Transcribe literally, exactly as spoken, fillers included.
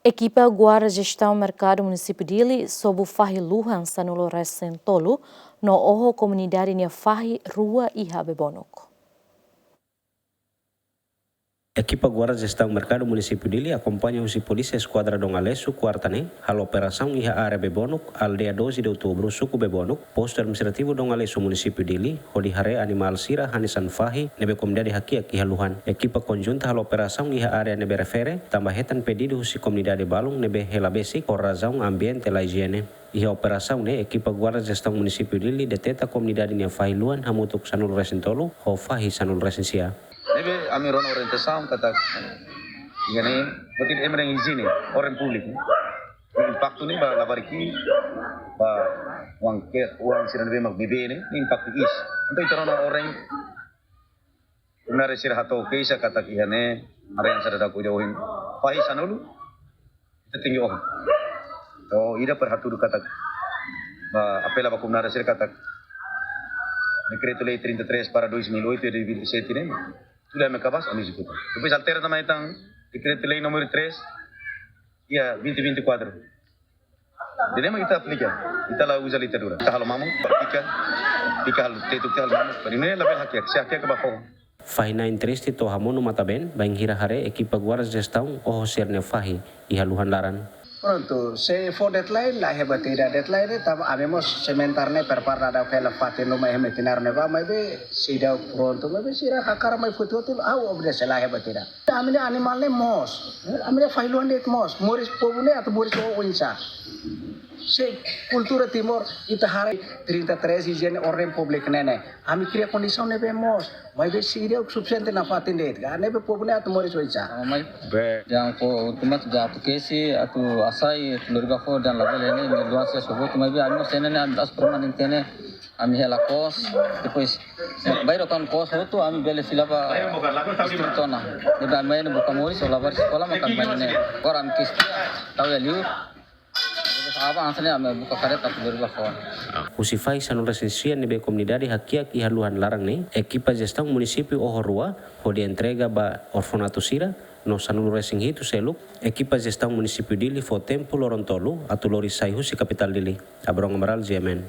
Ekipa Guarda Jestaun Merkadu Munisípiu Dili sobu fahi luhan sanulu-resin-tolu no oho komunidade nia fahi rua iha Bebonuk. Ekipa Guarda Jestaun Merkadu Munisípiu Dili akompaña husi Polísia Eskuadra Dom Aleixo, kuarta ne'e, halo operasaun iha área Bebonuk, aldeia doze de Outubro, suku Bebonuk, postu administrativu Dom Aleixo, Munisípiu Dili, hodi haree animál sira hanesan fahi ne'ebé komunidade hakiak iha luhan. Ekipa konjunta halo operasaun iha área ne'ebé refere, tanba hetan pedidu husi komunidade balun ne'ebé hela besik ho razaun ambiente la ijiene. Iha operasaun ne'e, ekipa Guarda Jestaun Munisípiu Dili deteta komunidade nia fahi luhan hamutuk sanulu-resin-tolu ho fahi sanulu-resin-sia. Ne'ebé ami rona orientasaun katak iha ne'e, buat ida ema ren ijiene, orden públiku. Impaktu ne'e ba labarik, ba oan ke, oan sira ne'ebé mak bebé ne'e, ne'e impaktu iis. Entaun ita rona orden, komunidade sira hato'o keixa katak iha ne'e, aren sira da kuida ohin. Fahi sanulu, ita tenke oho. Entaun ida para hatudu katak, ba, apela ba komunidade sira katak Decreto-Lei trinta e três barra dois mil e oito de vinte e sete ne'e, tuir ami kabaas, ami ezekuta. Depois altera tanba iha tan Decreto-Lei número três, iha vinte vinte e quatro. Ne'e mak ita aplika, ita la uza litadura. Ita halo mamuk, ba pika, pika halo tetu, ita halo mamuk, para ne'e labele hakiak, se hakiak ba foho. Fahi-na'in triste to'o hamonu matan-been, bainhira haree ekipa Guarda Jestaun oho sira-nia fahi iha luhan laran. Prontu, se fó deadline, laiha buat ida deadline, tanba ami mós sementara ne'e prepara dadauk hela fatin ruma iha Metinaro ne'ebá, maibé seidauk prontu, maibé sira hakarak mai foti hotu, ha'u obedese, laiha buat ida. Ami-nia animál ne'e moos, ami-nia fahi luhan ne'e moos, moris povu ne'e atu moris ho oinsá. Se kultura Timor, ita haree trinta e três ijiene orden públiku ne'e ne'e. Ami kria kondisaun ne'ebé moos, maibé seidauk sufisiente nafatin de'it, ka ne'ebé povu ne'e atu moris oinsá. Mai. Be. Yang ko ultimat jatu kesi, atu hasai, atu lori ba fó dehan labele ne'e, ne'e luan se sobu, maibé ami mós ne'e ne'e, ami das permanen tene, ami hela kos, depois, bainhira kan kos hotu, ami bele fila ba distritu ona. Ne'ebé ami ne'e buka moris, ho labarik eskola, maka ami ne'e. Agora ami kestiona, tau ya liu. Depois aban hanesan ne'e ami buka kareta atu lori ba fó. Husi fahi sanulu-resin-sia ne'ebé komunidade hakiak iha luhan laran ne'e, ekipa jestaun munisípiu oho rua, hodi entrega ba orfanatu sira, no sanulu-resin-hitu seluk, ekipa jestaun munisípiu Dili fó tempu loron tolu, atu lori sai husi kapitál Dili. Abrão Amaral, G M N.